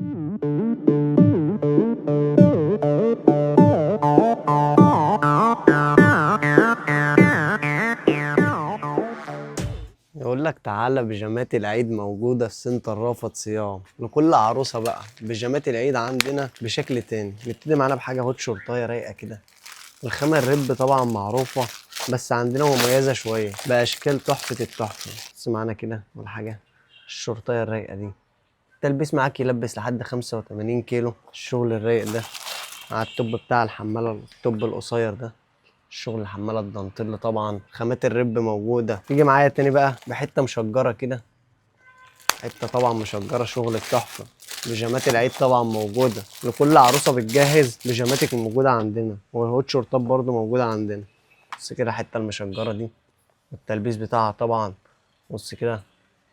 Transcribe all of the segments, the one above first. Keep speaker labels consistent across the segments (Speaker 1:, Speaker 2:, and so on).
Speaker 1: يقول لك تعالى بيجامات العيد موجودة في سنتر رأفت صيام لكل عروسة. بقى بيجامات العيد عندنا بشكل تاني. نبتدي معانا بحاجة hot شورتاية رايقة كده. الخامة ال rib طبعا معروفة، بس عندنا مميزة شوية بأشكال تحفة التحفة. بص معانا كده ولا حاجة الشورتاية الرايقة دي، تلبس معاك يلبس لحد 85 كيلو. الشغل الرايق ده مع التوب بتاع الحمالة، التوب القصير ده، الشغل الحمالة الدانتيل طبعا، خامات ال rib موجودة. تيجي معايا تاني بقى بحتة مشجرة كده، حتة طبعا مشجرة، شغل التحفة. بيجامات العيد طبعا موجودة لكل عروسة بتجهز، بيجاماتك موجودة عندنا، وال hot شورتات برضو موجودة عندنا. بص كده حتة المشجرة دي والتلبيس بتاعها طبعا، بص كده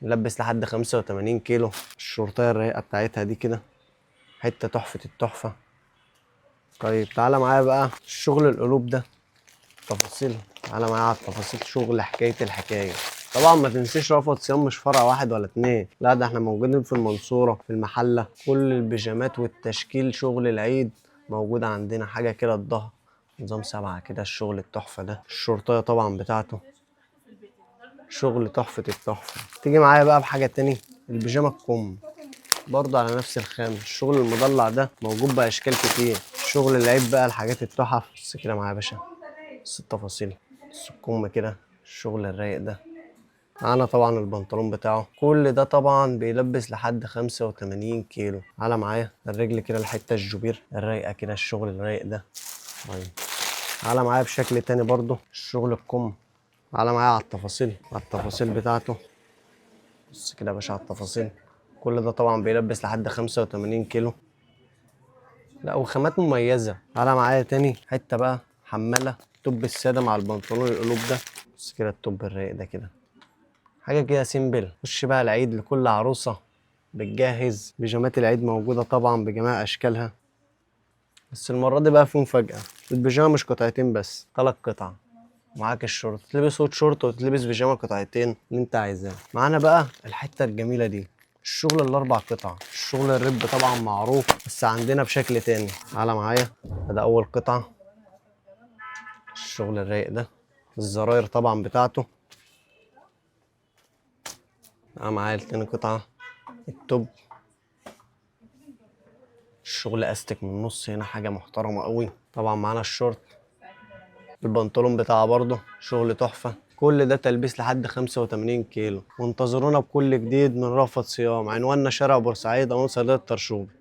Speaker 1: نلبس لحد 85 كيلو. الشورتاية الرايقة بتاعتها دي كده، حتة تحفة التحفة. طيب تعالى معايا بقى الشغل القلوب ده، تفاصيل. تعالى معايا على التفاصيل، شغل حكاية الحكاية. طبعا ما تنسيش رأفت صيام مش فرع واحد ولا اتنين، لا ده احنا موجودين في المنصورة، في المحلة. كل البيجامات والتشكيل شغل العيد موجود عندنا. حاجة كده الظهر نظام 7 كده، الشغل التحفة ده، الشرطية طبعا بتاعته، شغل تحفة التحفة. تيجي معايا بقى بحاجة تاني، البيجامة الكم برضه على نفس الخامة، الشغل المضلع ده موجود بأشكال كتير. شغل العيد بقى الحاجات التحف. بص كده معايا يا باشا، بص التفاصيل، بص الكم كده، الشغل الرايق ده. معانا طبعا البنطلون بتاعه، كل ده طبعا بيلبس لحد 85 كيلو. على معايا الرجل كده، الحتة الجوبير الرايقة كده، الشغل الرايق ده. طيب على معايا بشكل تاني برضه، الشغل الكم. على معايا على التفاصيل، على التفاصيل بتاعته. بص كده يا باشا على التفاصيل، كل ده طبعا بيلبس لحد 85 كيلو. لا وخامات مميزة. على معايا تاني حتة بقى حمالة توب السادة مع البنطلون القلوب ده. بص كده التوب الرايق ده كده، حاجة كده simple. خش بقى العيد لكل عروسة بتجهز، بيجامات العيد موجودة طبعا بجميع أشكالها. بس المرة دي بقى في مفاجأة، البيجامة مش قطعتين بس، 3 قطع. معاك الشورت، تلبس hot short وتلبس بيجامة قطعتين اللي انت عايزاه. معانا بقى الحتة الجميلة دي، الشغل ال4 قطع، الشغل ال rib طبعا معروف بس عندنا بشكل تاني. تعالى معايا، ده أول قطعة، الشغل الرايق ده، الزراير طبعا بتاعته. معايا التاني قطعة، التوب، الشغل استك من النص هنا، حاجة محترمة قوي. طبعا معانا الشورت، البنطلون بتاعه برضه شغل تحفة. كل ده تلبيس لحد 85 كيلو. وانتظرونا بكل جديد من رأفت صيام. عنواننا شارع بورسعيد، أمام صيدلية الطرشوبي.